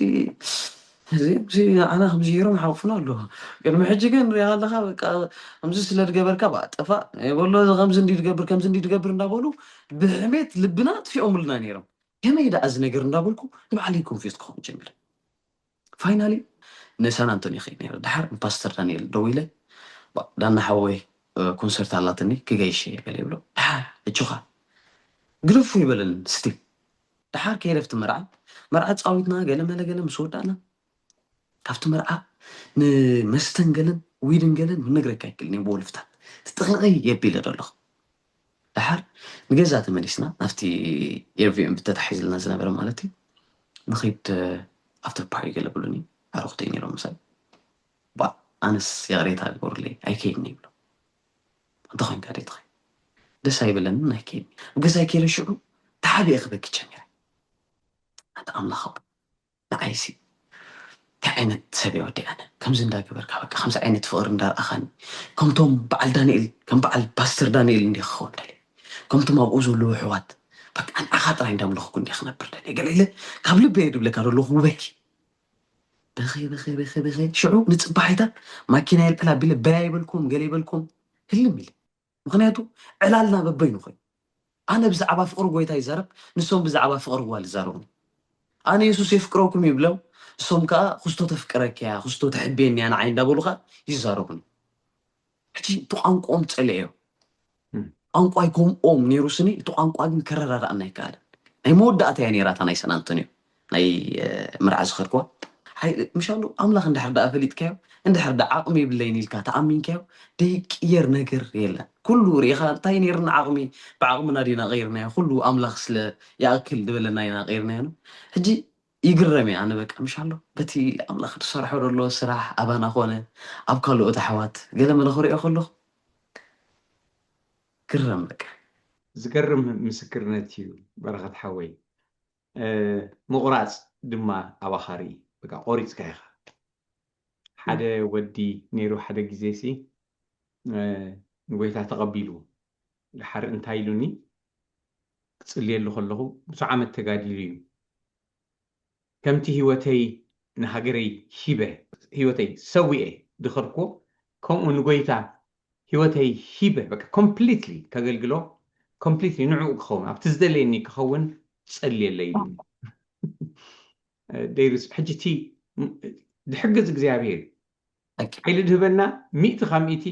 እዚኦም ንዓና ከምዚ ገይሮም ሓቁፍና ኣለዉ ቅድሚ ሕጂ ግን ሪኣ ኣለካ በቃ ከምዚ ስለ ዝገበርካ በቃ ጠፋእ በሎ እዚ ከምዚ እንዲ ዝገብር ከምዚ እንዲ ዝገብር እንዳበሉ ብሕሜት ልብና ኣጥፊኦምልና ነይሮም ከመይ ደኣ እዚ ነገር እንዳበልኩ ንባዕለይ ኮንፊዝ ክኸውን ጀሚረ ፋይናሊ ንሳን ኣንቶኒ ከይ ነይረ ድሓር ንፓስተር ዳንኤል ደዊለ ዳና ሓወይ ኮንሰርት ኣላትኒ ክገይሽ እየ ገለ ይብሎ ድሓር እቹኻ ግደፉ ይበለኒ ስቲል ድሓር ከይደ ኣብቲ መርዓ መርዓ ፃዊትና ገለ መለ ገለ ምስ ወዳእና ካብቲ መርዓ ንመስተን ገለን ዊድን ገለን ክነግረካ ኣይክእልን እየ ብወልፍታት ትጥቕለቐይ የቢለ ደለኹ ድሓር ንገዛ ተመሊስና ናብቲ ኤርቪኤም ብተታሒዝልና ዝነበረ ማለት እዩ ንኸይድ ኣፍተር ፓሪ ገለ ብሉኒ ኣረኽተይ ነይሮም ምሳይ ኣነስ ይቕሬታ ግበሩለይ ኣይከይድን ይብሎ እንተ ኮይንካ ደይ ትኸይ ደስ ኣይብለንን ኣይከይድን ኣብ ገዛይ ከይደ ሽዑ ተሓቢአ ክበኪ ጀሚረ ኣንተ ኣምላኽ ንዓይሲ እንታይ ዓይነት ሰብ እየ ወዲ ኣነ ከምዚ እንዳገበርካ በቃ ከምዚ ዓይነት ፍቕሪ እንዳርኣኻኒ ከምቶም በዓል ዳንኤል ከም በዓል ፓስተር ዳንኤል እንዲ ክኸውን ደልየ ከምቶም ኣብኡ ዘለዉ ኣሕዋት በቃ ንዓኻ ጥራይ እንዳምለኽኩ እንዲየ ክነብር ደልየ ገለ ኢለ ካብ ልበ እየ ድብለካ ዘለኹ ውበኪ። በኸ በኸ በኸ በኸ ሽዑ ንፅባሒታ ማኪና የልዕል ኣቢለ በያ ይበልኩም ገለ ይበልኩም ህልም ኢለ። ምክንያቱ ዕላልና በበይኑ ኮይኑ ኣነ ብዛዕባ ፍቅሪ ጎይታ ይዛረብ፣ ንሶም ብዛዕባ ፍቅሪ ጓል ይዛረቡ። ኣነ የሱስ የፍቅረኩም ይብለው፣ እሶም ከዓ ክስቶ ተፍቅረኪያ ክስቶ ተሕብየኒያ ንዓይ እንዳበሉካ ይዛረቡኒ። ሕጂ እቲ ቋንቋኦም ፀልአዮ። ቋንቋይ ከምኦም ነይሩ ስኒ፣ እቲ ቋንቋ ግን ከረዳዳእና ኣይከኣለን። ናይ መወዳእታ እያ ነይራታ ናይ ሰን ኣንቶኒዮ ናይ መርዓ ዝኸድክዋ። ምሻሉ ኣምላኽ እንድሕር ደኣ ፈሊጥካዮ፣ እንድሕር ደኣ ዓቕሚ የብለይን ኢልካ ተኣሚንካዮ፣ ደይቅየር ነገር የለን። ኩሉ ርኢኻ እንታይ ነይርና ዓቕሚ፣ ብዓቕምና ዲና ቀይርናዮ፣ ኩሉ ኣምላኽ ስለ ይኣክል ዝበለና ኢና ቀይርናዮ። ሕጂ ይግረም እየ ኣነ በቃ ምሻሎ በቲ ኣምላኽ ዝሰርሖ ዘሎ ስራሕ ኣባና ኮነ ኣብ ካልኦት ኣሕዋት ገለ መለ ክሪኦ ከለኹ ግረም በቃ። ዝገርም ምስክርነት እዩ በረኸት ሓወይ። ምቑራፅ ድማ ኣባኻ ርኢ። በቃ ቆሪፅካ ኢኻ። ሓደ ወዲ ነይሩ ሓደ ግዜ ሲ ንጎይታ ተቐቢሉ ድሓር እንታይ ኢሉኒ ክፅልየሉ ከለኹ ብዙሕ ዓመት ተጋዲሉ እዩ። ከምቲ ህይወተይ ንሃገረይ ሂበ ህይወተይ ሰዊኤ ድኸድኩዎ ከምኡ ንጎይታ ህይወተይ ሂበ በቃ ኮምፕሊትሊ ከገልግሎ ኮምፕሊትሊ ንዕኡ ክኸውን ኣብቲ ዝደለየኒ ክኸውን ጸልየለይ ኢሉኒ። ደይሩስ ሕጂ እቲ ድሕግዝ እግዚኣብሔር ሓይሊ ድህበና ሚእቲ ካብ ሚእቲ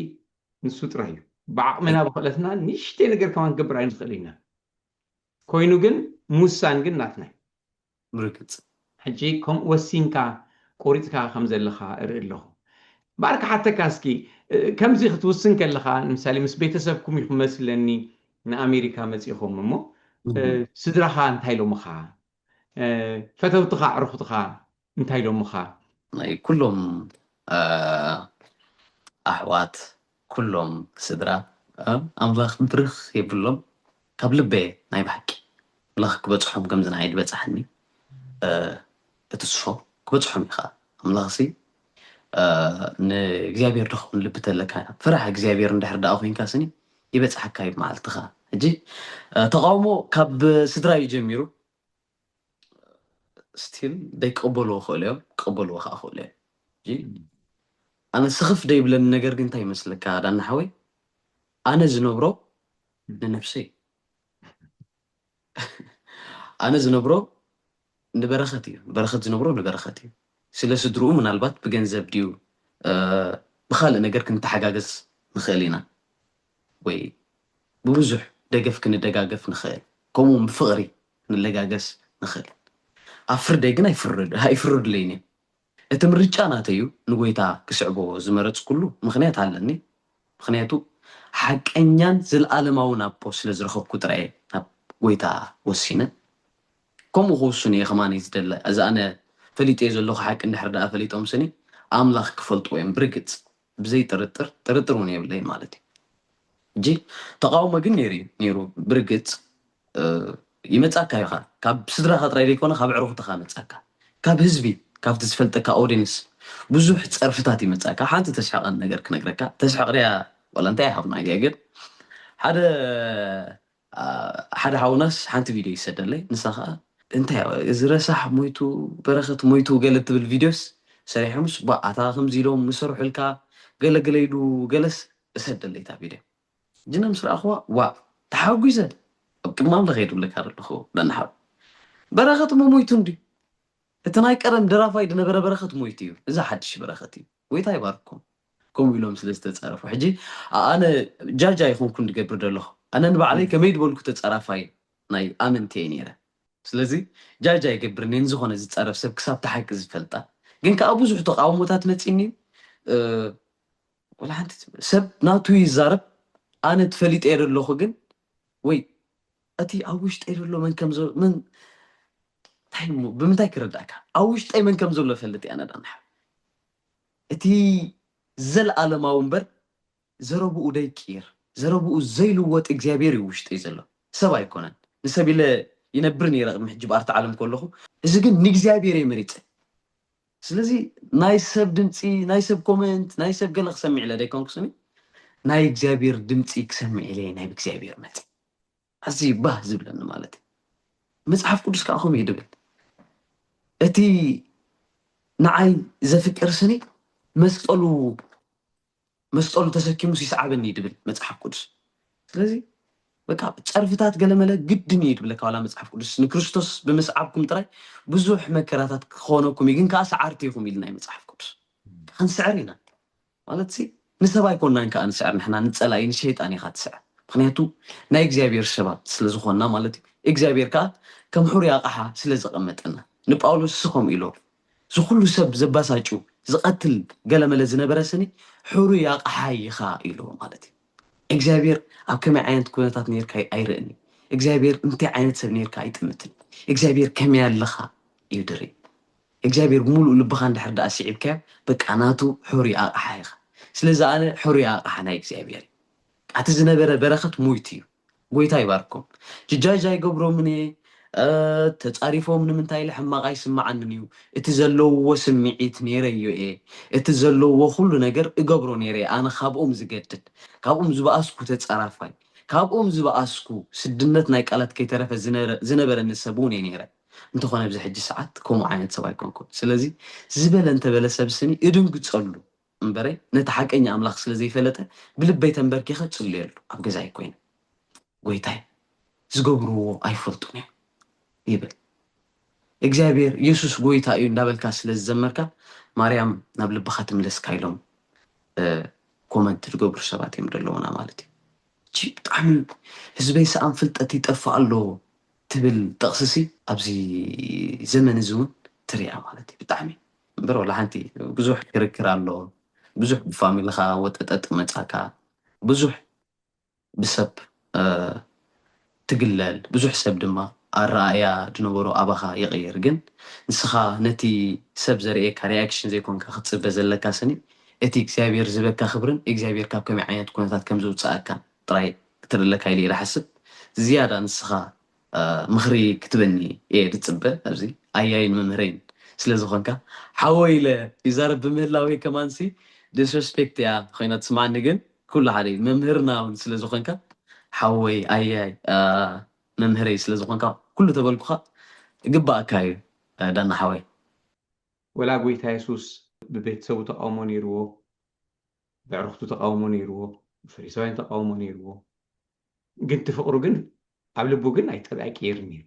ንሱ ጥራይ እዩ። ብዓቕምና ብክእለትና ንእሽተይ ነገር ከማን ክገብር ኣይንኽእል ኢና። ኮይኑ ግን ምውሳን ግን ናትና እዩ። ብርግጽ ሕጂ ከምኡ ወሲንካ ቆሪፅካ ከም ዘለኻ እርኢ ኣለኹ። ባር ክሓተካ እስኪ ከምዚ ክትውስን ከለኻ ንምሳሌ ምስ ቤተሰብኩም እዩ ክመስለኒ ንኣሜሪካ መፂኹም እሞ ስድራኻ እንታይ ኢሎምኻ? ፈተውትኻ ኣዕሩኽትኻ እንታይ ኢሎምኻ? ናይ ኩሎም ኣሕዋት ኩሎም ስድራ ኣምላኽ ብርኽ የብሎም። ካብ ልበ ናይ ብሓቂ ኣምላኽ ክበፅሖም ከምዚ ንዓይ ዝበፅሓኒ እትስፎ ክበፅሖም እዩ ከዓ ኣምላኽ ሲ ንእግዚኣብሔር ድኸውን ልቢ ተለካ ፈራሒ እግዚኣብሔር እንድሕር ደኣ ኮይንካ ስኒ ይበፅሓካ እዩ መዓልትኻ። ሕጂ ተቃውሞ ካብ ስድራ እዩ ጀሚሩ። ስቲል ደይቀበልዎ ክእሉ እዮም ክቀበልዎ ከዓ ክእሉ እዮም። ኣነ ስኽፍ ደይብለኒ ነገር ግን እንታይ ይመስለካ ዳና ሓወይ? ኣነ ዝነብሮ ንነፍሰይ ኣነ ዝነብሮ ንበረኸት እዩ። በረኸት ዝነብሮ ንበረኸት እዩ። ስለ ስድርኡ ምናልባት ብገንዘብ ድዩ ብካልእ ነገር ክንተሓጋገዝ ንኽእል ኢና ወይ ብብዙሕ ደገፍ ክንደጋገፍ ንኽእል፣ ከምኡውን ብፍቕሪ ክንለጋገስ ንኽእል። ኣብ ፍርደይ ግን ኣይፍረድለይን እዮም። እቲ ምርጫ ናተይ እዩ። ንጎይታ ክስዕቦ ዝመረፅኩሉ ምኽንያት ኣለኒ። ምኽንያቱ ሓቀኛን ዘለኣለማውን ኣቦ ስለ ዝረኸብኩ ጥራይ እየ ናብ ጎይታ ወሲነ። ከምኡ ክውስን እየ ከማን እዩ ዝደለ። እዚ ኣነ ፈሊጠዮ ዘለኹ ሓቂ እንድሕር ደኣ ፈሊጦም ስኒ ኣምላኽ ክፈልጥዎ እዮም ብርግፅ። ብዘይ ጥርጥር ጥርጥር እውን የብለይን ማለት እዩ። እጂ ተቃውሞ ግን ነይሩ እዩ ነይሩ ብርግፅ ይመፃካ እዩ ካብ ስድራካ ጥራይ ዘይኮነ ካብ ዕሩክትካ መፃካ ካብ ህዝቢ ካብቲ ዝፈልጠካ ኦዲንስ ብዙሕ ፀርፍታት ይመፃካ። ሓንቲ ተስሕቀን ነገር ክነግረካ ተስሕቅ ድያ ዋላ እንታይ ይሃብና ግን ሓደ ሓደ ሓውናስ ሓንቲ ቪድዮ ይሰደለይ ንሳ ከዓ እንታይ እዚ ረሳሕ ሞይቱ በረኸት ሞይቱ ገለ ትብል ቪድዮስ ሰሪሖምስ ባ ኣታ ከምዚ ኢሎም ምሰርሑልካ ገለገለ ኢሉ ገለስ እሰደለይ እታ ቪድዮ ጅነ ምስ ረኣኽዋ ዋ ተሓጒሰ ኣብ ቅድሚ ኣምላኽ እየ ድብለካ ዘለኹ ደንሓው በረኸት እሞ ሞይቱ እንዲ እቲ ናይ ቀደም ደራፋይ ዝነበረ በረኸት ሞይቱ እዩ እዚ ሓድሽ በረኸት እዩ ጎይታ ይባርኩም ከምኡ ኢሎም ስለ ዝተፃረፉ ሕጂ ኣነ ጃጅ ኣይኮንኩን ዝገብር ዘለኹ ኣነ ንባዕለይ ከመይ ዝበልኩ ተፃራፋይ ናይ ኣመንቲ እየ ነይረ ስለዚ ጃጅ ኣይገብርን እየ ንዝኾነ ዝፀረፍ ሰብ ክሳብ ተሓቂ ዝፈልጣ ግን ከዓ ብዙሕ ተቃውሞታት መፂኒ ወላ ሓንቲ ሰብ ናቱ ይዛረብ ኣነ ትፈሊጠ እየ ዘለኹ ግን ወይ እቲ ኣብ ውሽጠይ ዘሎ መን ከም ምን እንታይ እሞ ብምንታይ ክረዳእካ ኣብ ውሽጠይ መን ከም ዘሎ ፈልጥ እያ ነዳንሓ እቲ ዘለኣለማዊ እምበር ዘረብኡ ደይቅይር ዘረብኡ ዘይልወጥ እግዚኣብሔር እዩ ውሽጠይ ዘሎ ሰብ ኣይኮነን ንሰብ ኢለ ይነብር ነይረ ቅድሚ ሕጂ ብኣርቲ ዓለም ከለኹ እዚ ግን ንእግዚኣብሔር እየ መሪፀ ስለዚ ናይ ሰብ ድምፂ ናይ ሰብ ኮመንት ናይ ሰብ ገለ ክሰምዕ ኢለ ደይኮንኩ ስኒ ናይ እግዚኣብሔር ድምፂ ክሰምዕ ኢለ ናይ እግዚኣብሔር መፅ ኣዝዩ ባህ ዝብለኒ ማለት እዩ መጽሓፍ ቅዱስ ከዓ ከምኡ እዩ ድብል። እቲ ንዓይ ዘፍቅር ስኒ መስቀሉ መስቀሉ ተሰኪሙ ይስዓበኒ ድብል መጽሓፍ ቅዱስ። ስለዚ በቃ ጸርፍታት ገለመለ ግድን እዩ ድብለካ ዋላ መጽሓፍ ቅዱስ። ንክርስቶስ ብምስዓብኩም ጥራይ ብዙሕ መከራታት ክኾነኩም እዩ፣ ግን ከዓ ሰዓርቲ ኢኹም ኢልና እዩ መጽሓፍ ቅዱስ። ክንስዕር ኢና ማለት ሲ ንሰብ ኣይኮንናን ከዓ ንስዕር፣ ንሕና ንጸላኢ ንሸይጣን ኢኻ ትስዕር። ምክንያቱ ናይ እግዚኣብሔር ሰባት ስለ ዝኾንና ማለት እዩ። እግዚኣብሔር ከዓ ከም ሕሩይ ኣቕሓ ስለ ዘቐመጠና ንጳውሎስ ሲ ከምኡ ኢሎ እዚ ኩሉ ሰብ ዘባሳጩ ዝቐትል ገለመለ ዝነበረ ስኒ ሕሩይ ኣቕሓ ኢኻ ኢሎ ማለት እዩ። እግዚኣብሔር ኣብ ከመይ ዓይነት ኩነታት ነርካ ኣይርእን እዩ። እግዚኣብሔር እንታይ ዓይነት ሰብ ነርካ ኣይጥምትን። እግዚኣብሔር ከመይ ኣለኻ እዩ ድርኢ። እግዚኣብሔር ብምሉእ ልብኻ እንድሕር ደኣ ስዒብካዮ በቃ ናቱ ሕሩይ ኣቕሓ ኢኻ። ስለዚ ኣነ ሕሩይ ኣቕሓ ናይ እግዚኣብሔር እዩ። ኣቲ ዝነበረ በረኸት ሞይቱ እዩ። ጎይታ ይባርኩም። ጅጃጃ ይገብሮምን እየ ተጻሪፎም ንምንታይ ኢለ ሕማቕ ኣይስምዓንን እዩ። እቲ ዘለውዎ ስምዒት ነይረዮ እየ። እቲ ዘለውዎ ኩሉ ነገር እገብሮ ነይረ እየ። ኣነ ካብኦም ዝገድድ ካብኦም ዝበኣስኩ ተጻራፋይ ካብኦም ዝበኣስኩ ስድነት ናይ ቃላት ከይተረፈ ዝነበረኒ ሰብ እውን እየ ነይረ። እንተኾነ ኣብዚ ሕጂ ሰዓት ከምኡ ዓይነት ሰብ ኣይኮንኩን። ስለዚ ዝበለ እንተበለ ሰብ ስኒ እድንግጸሉ እምበረ ነቲ ሓቀኛ ኣምላኽ ስለ ዘይፈለጠ ብልበይ ተንበርኪኸ ጽልየሉ ኣብ ገዛይ ኮይነ ጎይታይ ዝገብርዎ ኣይፈልጡን እዮም ይብል። እግዚኣብሔር የሱስ ጎይታ እዩ እንዳበልካ ስለ ዝዘመርካ ማርያም ናብ ልብኻ ትምለስካ ኢሎም ኮመንት ዝገብሩ ሰባት እዮም ዘለውና ማለት እዩ። እቺ ብጣዕሚ ህዝበይ ሰኣን ፍልጠት ይጠፍእ ኣሎ ትብል ጥቕስሲ ኣብዚ ዘመን እዚ እውን ትሪኣ ማለት እዩ። ብጣዕሚ እምበር ዋላ ሓንቲ ብዙሕ ክርክር ኣሎ። ብዙሕ ብፋሚልኻ ወጠጠጥ መጻካ ብዙሕ ብሰብ ትግለል፣ ብዙሕ ሰብ ድማ ኣረኣእያ ዝነበሮ ኣባኻ ይቕይር። ግን ንስኻ ነቲ ሰብ ዘርእየካ ሪያክሽን ዘይኮንካ ክትጽበ ዘለካ ስኒ እቲ እግዚኣብሔር ዝበካ ክብርን እግዚኣብሔር ካብ ከመይ ዓይነት ኩነታት ከም ዝውፅኣካ ጥራይ ክትርለካ ኢለ ኢለ ሓስብ። ዝያዳ ንስኻ ምኽሪ ክትበኒ እየ ዝፅበ። ኣብዚ ኣያይን መምህረይን ስለ ዝኾንካ ሓወይ ኢለ ይዛረብ ብምህላወይ ከማንሲ ዲስረስፔክት እያ ኮይና ትስማዕኒ። ግን ኩሉ ሓደ እዩ። መምህርና እውን ስለ ዝኾንካ ሓወይ ኣያይ መምህረይ ስለ ዝኾንካ ኩሉ ተበልኩኻ ይግባእካ እዩ። ዳና ሓወይ ወላ ጎይታ የሱስ ብቤተሰቡ ተቃውሞ ነይርዎ፣ ብዕርኽቱ ተቃውሞ ነይርዎ፣ ብፈሪሳውያን ተቃውሞ ነይርዎ፣ ግን እቲ ፍቅሩ ግን ኣብ ልቡ ግን ኣይጠብ ኣይቀየርን ነይሩ።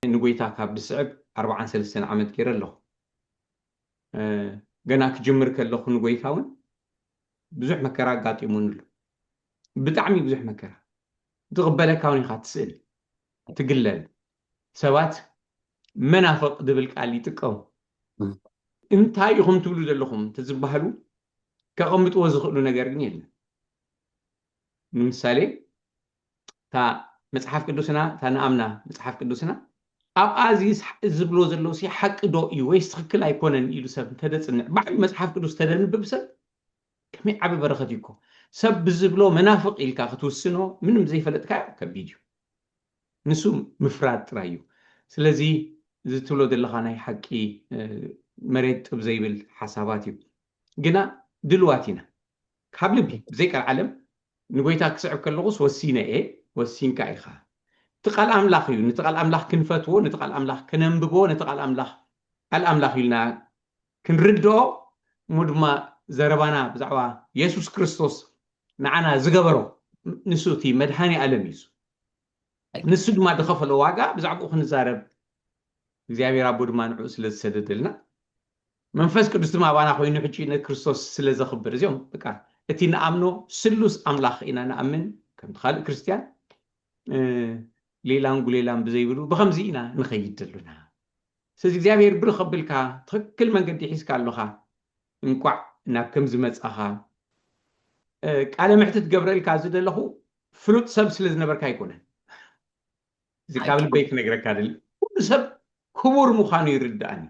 ንጎይታ ካብ ዝስዕብ ኣርባዓን ሰለስተን ዓመት ገይረ ኣለኹ። ገና ክጅምር ከለኹ ንጎይታ እውን ብዙሕ መከራ ኣጋጢሙኒ ኣሎ። ብጣዕሚ ብዙሕ መከራ። ዝቕበለካ እውን ኢኻ ትስእል፣ ትግለል። ሰባት መናፍቕ ዝብል ቃል ይጥቀሙ። እንታይ ኢኹም ትብሉ ዘለኹም እንተዝበሃሉ ከቐምጥዎ ዝኽእሉ ነገር ግን የለን። ንምሳሌ እታ መጽሓፍ ቅዱስና እታ ንኣምና መጽሓፍ ቅዱስና ኣብኣ እዚ ዝብሎ ዘሎ ሲ ሓቂ ዶ እዩ ወይስ ትኽክል ኣይኮነን ኢሉ ሰብ እንተደጽንዕ ባዕሉ መጽሓፍ ቅዱስ ተደንብብ ሰብ ከመይ ዓቢ በረኸት እዩ እኮ። ሰብ ብዝብሎ መናፍቕ ኢልካ ክትውስኖ ምንም ዘይፈለጥካዮ ከቢድ እዩ። ንሱ ምፍራድ ጥራይ እዩ። ስለዚ እዚ ትብሎ ዘለኻ ናይ ሓቂ መሬት ጥብ ዘይብል ሓሳባት እዩ። ግና ድልዋት ኢና ካብ ልቢ ብዘይ ቀልዓለም ንጎይታ ክስዕብ ከለኹስ ወሲነ እየ። ወሲንካ ኢኻ። እቲ ቃል ኣምላኽ እዩ። ነቲ ቃል ኣምላኽ ክንፈትዎ፣ ነቲ ቃል ኣምላኽ ክነንብቦ፣ ነቲ ቃል ኣምላኽ ቃል ኣምላኽ ኢልና ክንርድኦ እሞ ድማ ዘረባና ብዛዕባ የሱስ ክርስቶስ ንዓና ዝገበሮ ንሱ እቲ መድሃኒ ኣለም እዩ። ንሱ ድማ ዝኸፈሎ ዋጋ ብዛዕባኡ ክንዛረብ እግዚኣብሔር ኣቦ ድማ ንዕኡ ስለ ዝሰደደልና መንፈስ ቅዱስ ድማ ኣባና ኮይኑ ሕጂ ንክርስቶስ ስለ ዘኽብር እዚኦም በቃ እቲ ንኣምኖ ስሉስ ኣምላኽ ኢና ንኣምን ከምቲ ካልእ ክርስትያን ሌላን ጉሌላን ብዘይብሉ ብኸምዚ ኢና ንኸይድ ዘሉና። ስለዚ እግዚኣብሔር ብርኽ ኣቢልካ ትኽክል መንገዲ ሒዝካ ኣለኻ። እንቋዕ ናብ ከምዚ መጻኻ። ቃለ ምሕትት ገብረልካ ዝደለኹ ፍሉጥ ሰብ ስለ ዝነበርካ ኣይኮነን። እዚ ካብ ልበይ ክነግረካ ደሊ ኩሉ ሰብ ክቡር ምዃኑ ይርዳእኒ።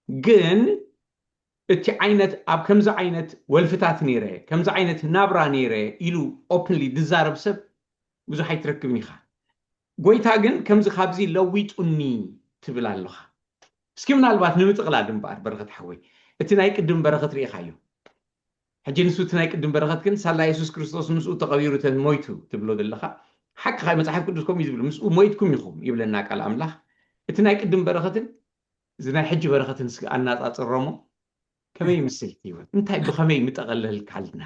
ግን እቲ ዓይነት ኣብ ከምዚ ዓይነት ወልፍታት ነይረ ከምዚ ዓይነት ናብራ ነይረ ኢሉ ኦፕንሊ ዝዛረብ ሰብ ብዙሕ ኣይትረክብን ኢኻ። ጎይታ ግን ከምዚ ካብዚ ለዊጡኒ ትብል ኣለኻ። እስኪ ምናልባት ንምጥቕላል እምበኣር በረኸት ሓወይ እቲ ናይ ቅድም በረኸት ርኢኻዮ። ሕጂ ንሱ እቲ ናይ ቅድም በረኸት ግን ሳላ የሱስ ክርስቶስ ምስኡ ተቐቢሩ ተን ሞይቱ ትብሎ ዘለኻ ሓቂ ኸ መጽሓፍ ቅዱስ ከምኡ እዩ ዝብል፣ "ምስኡ ሞይትኩም ኢኹም" ይብለና ቃል ኣምላኽ። እቲ ናይ ቅድም በረኸትን እዚ ናይ ሕጂ በረኸትን እስኪ ኣነጻጽሮሞ። ከመይ ይመስል እቲ ህይወት? እንታይ ብኸመይ ምጠቐለልካልና?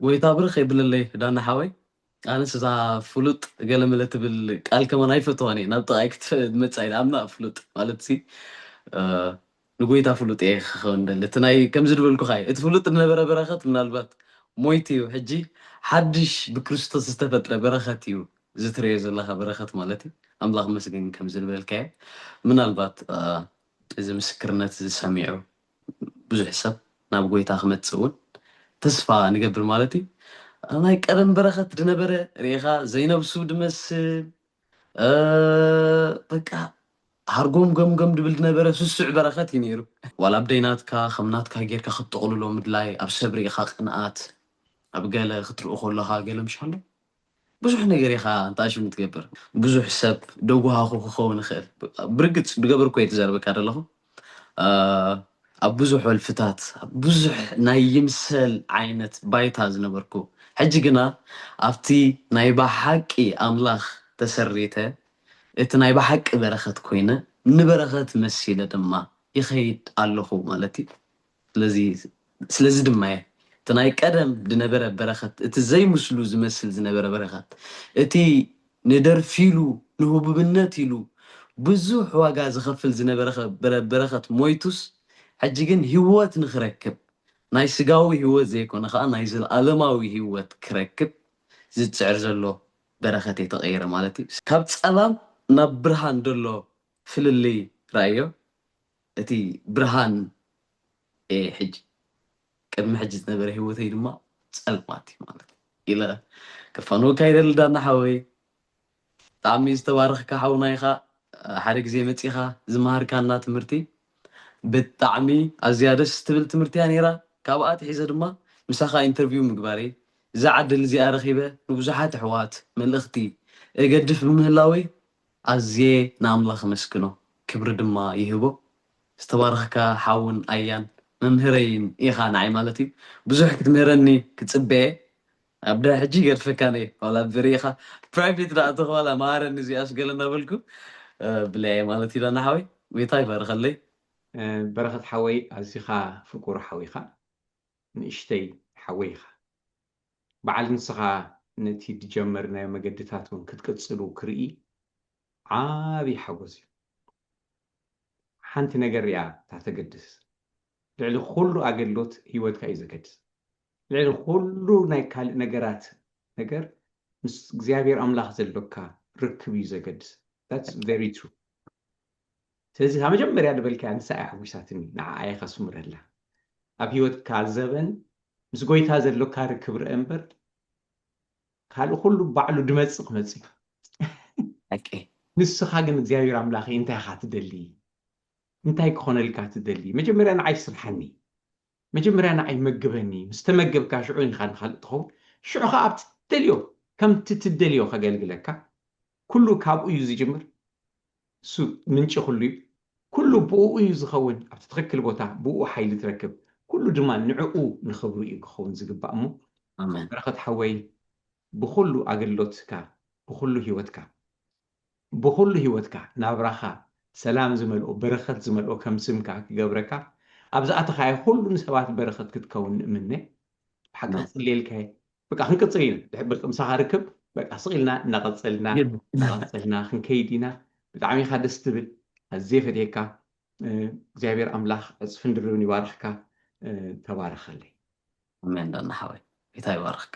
ጎይታ ብርኽ የብለለይ ዳና ሓወይ። ኣነስ እዛ ፍሉጥ ገለመለ ትብል ቃል ከማን ኣይፈትዋን እየ። ናብ ጥቓይ ክትመጽእ ኢለ ኣምና ፍሉጥ ማለት ሲ ንጎይታ ፍሉጥ እየ ክኸውን ደሊ። እቲ ናይ ከምዚ ዝበልኩኻ እዩ። እቲ ፍሉጥ ዝነበረ በረኸት ምናልባት ሞይት እዩ። ሕጂ ሓድሽ ብክርስቶስ ዝተፈጥረ በረኸት እዩ። እዚ ትርእዮ ዘለኻ በረኸት ማለት እዩ። ኣምላኽ መስገን ከምዚ ዝበልካዮ ምናልባት እዚ ምስክርነት ዝሰሚዑ ብዙሕ ሰብ ናብ ጎይታ ክመጽእ እውን ተስፋ ንገብር ማለት እዩ። ናይ ቀደም በረኸት ዝነበረ ርኢኻ ዘይነብሱ ድመስል በቃ ሃርጎም ገምገም ድብል ዝነበረ ስሱዕ በረኸት እዩ ነይሩ። ዋላ ኣብ ደይናትካ ከም ናትካ ጌርካ ክትጠቕልሎ ምድላይ፣ ኣብ ሰብ ርኢኻ ቅንኣት፣ ኣብ ገለ ክትርኢ ከለኻ ገለ ምሻሎ ብዙሕ ነገር ኢኻ እንተኣሽም ትገብር። ብዙሕ ሰብ ደጉሃኹ ክኸውን ይኽእል። ብርግጽ ድገበርኩ እየ ትዘርበካ ዘለኹ። ኣብ ብዙሕ ወልፍታት፣ ኣብ ብዙሕ ናይ ይምሰል ዓይነት ባይታ ዝነበርኩ። ሕጂ ግና ኣብቲ ናይ ብሓቂ ኣምላኽ ተሰሪተ፣ እቲ ናይ ብሓቂ በረኸት ኮይነ፣ ንበረኸት መሲለ ድማ ይኸይድ ኣለኹ ማለት እዩ። ስለዚ ስለዚ ድማ እየ እቲ ናይ ቀደም ዝነበረ በረኸት፣ እቲ ዘይምስሉ ዝመስል ዝነበረ በረኸት፣ እቲ ንደርፊ ኢሉ ንህቡብነት ኢሉ ብዙሕ ዋጋ ዝኸፍል ዝነበረ በረኸት ሞይቱስ፣ ሕጂ ግን ህይወት ንኽረክብ፣ ናይ ስጋዊ ህይወት ዘይኮነ ከዓ ናይ ዘለኣለማዊ ህይወት ክረክብ ዝፅዕር ዘሎ በረኸት እየ ተቐይረ ማለት እዩ። ካብ ፀላም ናብ ብርሃን ዘሎ ፍልልይ ራእዮ። እቲ ብርሃን እየ ሕጂ፣ ቅድሚ ሕጂ ዝነበረ ህይወተይ ድማ ፀልማት እዩ ማለት እዩ ኢለ ከፋንወካ ይደሊ ዳና ሓወይ። ብጣዕሚ ዝተባረኽካ ሓውና ኢኻ። ሓደ ግዜ መፂኻ ዝመሃርካና ትምህርቲ ብጣዕሚ ኣዝያ ደስ ትብል ትምህርቲ እያ ነይራ። ካብኣ ኣትሒዘ ድማ ምሳኻ ኢንተርቪው ምግባረይ፣ እዛ ዕድል እዚኣ ረኺበ ንብዙሓት ኣሕዋት መልእኽቲ እገድፍ ብምህላወይ ኣዝየ ንኣምላኽ ኣመስግኖ፣ ክብሪ ድማ ይህቦ። ዝተባረኽካ ሓውን ኣያን መምህረይን ኢኻ ንዓይ ማለት እዩ። ብዙሕ ክትምህረኒ ክጽበየ ኣብ ድሕሪ ሕጂ ይገድፈካ ነየ። ዋላ ብርኢኻ ፕራይቬት ደኣ ተኾ ዋላ መሃረኒ እዚኣስ ገለ እናበልኩ ብለየ ማለት እዩ። ዳና ሓወይ ጎይታ ይባርኸለይ። በረኸት ሓወይ ኣዚኻ ፍቁር ሓዊኻ ንእሽተይ ሓወይ ኢኻ። በዓል ንስኻ ነቲ ዝጀመርናዮ መገድታት እውን ክትቅጽሉ ክርኢ ዓቢ ሓጎስ እዩ። ሓንቲ ነገር እያ እታ ተገድስ። ልዕሊ ኩሉ ኣገልግሎት ህይወትካ እዩ ዘገድስ። ልዕሊ ኩሉ ናይ ካልእ ነገራት ነገር ምስ እግዚኣብሔር ኣምላኽ ዘሎካ ርክብ እዩ ዘገድስ። That's very true። ስለዚ ካብ መጀመርያ ዝበልካያ ንሳ እያ ሓጒሳትኒ፣ ንዓኣ እየ ከስምረላ። ኣብ ህይወትካ ዘበን ምስ ጎይታ ዘሎካ ርክብ ርአ እምበር ካልእ ኩሉ ባዕሉ ድመጽእ ክመጽእ እዩ። ሓቂ ንስኻ ግን እግዚኣብሔር ኣምላኸይ እንታይ ኢኻ ትደሊ? እንታይ ክኾነልካ ትደሊ? መጀመርያ ንዓይ ስርሓኒ፣ መጀመርያ ንዓይ መግበኒ። ምስ ተመገብካ ሽዑ ኢኻ ንኻልእ ትኸውን። ሽዑ ኸዓ ኣብቲ ትደልዮ ከምቲ ትደልዮ ከገልግለካ። ኩሉ ካብኡ እዩ ዝጅምር። እሱ ምንጪ ኩሉ እዩ። ኩሉ ብኡ እዩ ዝኸውን። ኣብቲ ትኽክል ቦታ ብኡ ሓይሊ ትረክብ። ኩሉ ድማ ንዕኡ ንኽብሩ እዩ ክኸውን ዝግባእ። እሞ ኣሜን። በረኸት ሓወይ ብኹሉ ኣገልግሎትካ ብኹሉ ህይወትካ ብኹሉ ህይወትካ ናብራኻ ሰላም ዝመልኦ በረኸት ዝመልኦ ከም ስምካ ክገብረካ ኣብ ዝኣተኻዮ ኩሉ ንሰባት በረኸት ክትከውን ንእምነ። ብሓቂ ኣሜን። ክጽልየልካ እየ። በቃ ክንቅጽል ኢና። ድሕር ብርቂ ምሳኻ ርክብ በቃ ስቕ ኢልና እናቐጸልና ግድ። እናቐጸልና ክንከይድ ኢና። ብጣዕሚ ኢኻ ደስ ትብል። ኣዝየ ፈትየካ። እግዚኣብሔር ኣምላኽ ዕጽፍን ድርብን ይባርኽካ። ተባረኸለይ። ኣሜን። ዳና ሓወይ ጌታ ይባርኽካ።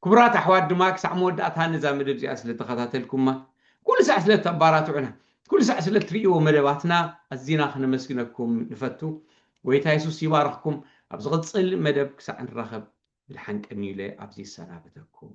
ክቡራት ኣሕዋት ድማ ክሳዕ መወዳእታ ነዛ መደብ እዚኣ ስለ ተኸታተልኩማ፣ ኩሉ ሳዕ ስለ ተባራትዑና፣ ኩሉ ሳዕ ስለ ትርእይዎ መደባትና ኣዚና ክነመስግነኩም ንፈቱ። ጎይታ የሱስ ይባርኽኩም። ኣብ ዝቕጽል መደብ ክሳዕ ንራኸብ ብድሓን ቀንዩለ ኣብዚ ይሰናበተኩም።